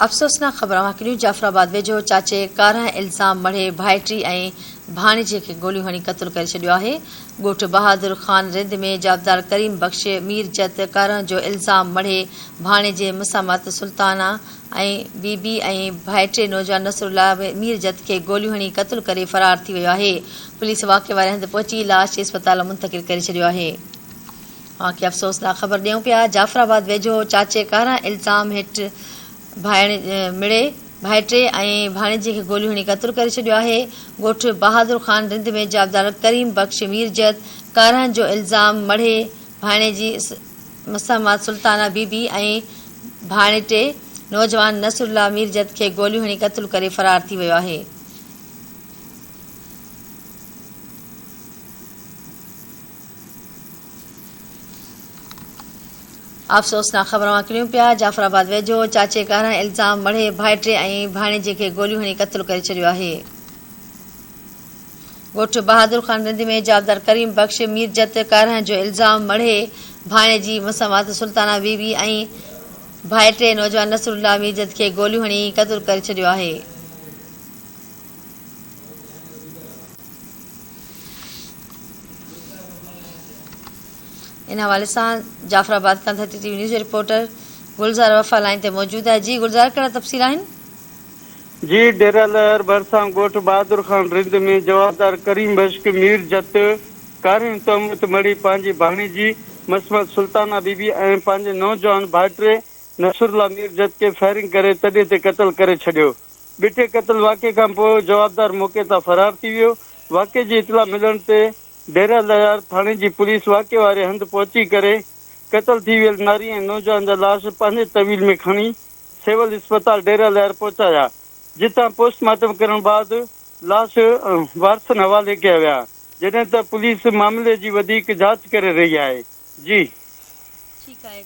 افسوسناڪ خبر اوهان کي ڏيون جعفر آباد ويجهو چاچي ڪارنهن الزام مڙهي ڀائٽي ۽ ڀاڻيجي کي گوليون هڻي قتل ڪري ڇڏيو آهي ڳوٺ بهادر خان رند ۾ جوابدار ڪريم بخش مير جت ڪارنهن جو الزام مڙهي ڀاڻيجي مسامت سلطانه ۽ بي بي ۽ ڀائٽي نوجوان نصرالله مير جت کي گوليون هڻي قتل ڪري فرار ٿي ويو آهي پوليس واقعي واري هنڌ پهچي لاش اسپتال منتقل ڪري ڇڏيو آهي. اوهان کي افسوسناڪ خبر ڏيون پيا جعفر آباد ويجهو چاچي ڪاران الزام هيٺ ڀائڻ مڙي ڀائٽي ۽ ڀاڻيجي کي گوليون هڻي قتل ڪري ڇڏيو آهي ڳوٺ بهادر خان رند ۾ جوابدار ڪريم بخش ميرجت ڪارنهن جو الزام مڙهي ڀاڻيجي مسمات سلطانه بي بي ۽ ڀاڻيٽي نوجوان نصرالله ميرجت کي گوليون هڻي قتل ڪري فرار ٿي ويو آهي. افسوسناڪ خبر اوهان ڪريون پيا جعفر آباد ويجهو چاچي ڪارنهن الزام مڙهي ڀائٽي ۽ ڀاڻيجي کي گوليون هڻي قتل ڪري ڇڏيو آهي ڳوٺ بهادر خان رند ۾ جوابدار ڪريم بخش ميرجت ڪارنهن جو الزام مڙهي ڀاڻيجي مسمات سلطانه بي بي ۽ ڀائٽي نوجوان نصر الله ميرجت کي گوليون هڻي قتل ڪري ڇڏيو آهي. ان حوالي سان جعفر آباد کان ٿرٽي ٽي وي نيوز جو رپورٽر گلزار وفا لائين تي موجود آهي جي گلزار ڪهڙا تفصيل آهن. جي ڊيرا لهر ڀرسان ڳوٺ بهادر خان رند ۾ جوابدار ڪريم بخش مير جت ڪارين تهمت مڙهي پنهنجي ڀاڻيجي مسمات سلطانه بي بي ۽ پنهنجي نوجوان ڀائٽي نصرالله مير جت کي فائرنگ ڪري تڏي تي قتل ڪري ڇڏيو. ٻٽي قتل واقعي کانپوء جوابدار موقعي تان فرار ٿي ويو. واقعي جي اطلاع ملڻ تي ڊيرا لهيار ٿاڻي جي پوليس واقعي واري هنڌ پهچي ڪري قتل ٿي ويل ناري ۽ نوجوان جا لاش پنهنجي طويل ۾ کڻي سول اسپتال ڊيرا لهيار پهچايا جتان پوسٽ مارٽم ڪرڻ بعد لاش وارثن حوالي ڪيا ويا جڏهن ته پوليس معاملي جي وڌيڪ جاچ ڪري رهي آهي. جي. ٺيڪ آهي.